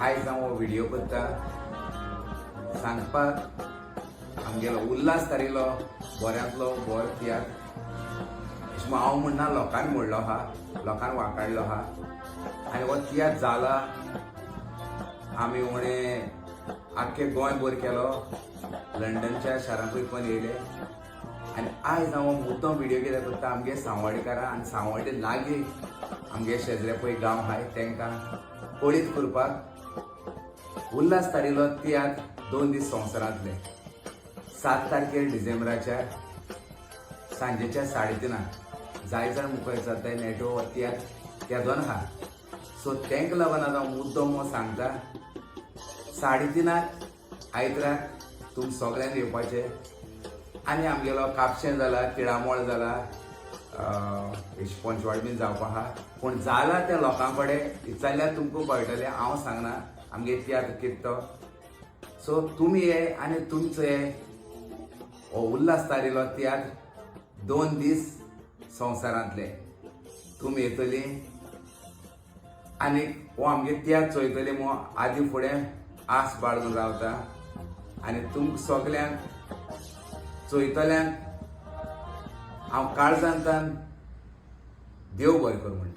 आयज हांव हो व्हिडियो करता सांगपाक आमगेलो उल्हास तारिलो बऱ्यांतलो बरो तियात्र. अशें म्हूण हांव म्हणना, लोकांनी म्हणलो आहा, लोकांनी वाकाडलो आहा आनी हो तियात्र जाला. आमी उणें आख्खें गोंय भर केलो, लंडनच्या शारांकूय पण येयले. आनी आयज हांव मुद्दम व्हिडियो कित्याक करता, आमगे सांवड्डेकारां आनी सांवड्डे लागीं आमगे शेजरे पळय गांव आहाय तांकां कळीत करपाक, उल्हास तारिलो तियात्र 2 दीस संवसारांतले, 7 तारखेर डिसेंबराच्या सांजेच्या 3:30 जाय जाण मुखार जाताय नेटो हो तियात्र केदोन आहा. सो तांकां लागून आतां मुद्दम हो सांगता, 3:30 आयतराक तुमी सगळ्यांनी येवपाचें. आनी आमगेलो कापशें जाला, तिळामोळ जाला, पंचवाड बीन जावपा आहा. पूण जाला त्या लोकां कडेन विचारल्यार तुमकां कळटलें. हांव सांगना आमगे तियात्र कितें तो. सो तुमी ये आनी तुमचो हे हो उल्हास तारिलो तियात्र 2 दीस संवसारांतले तुमी येतली आनी हो आमगे तियात्र चोयतली म्हूण आदी फुडें आस बाळगून रावता. आनी तुमकां सगल्यांक चोयतल्यांक हांव काळजांतान देव बरें करूं म्हणटा.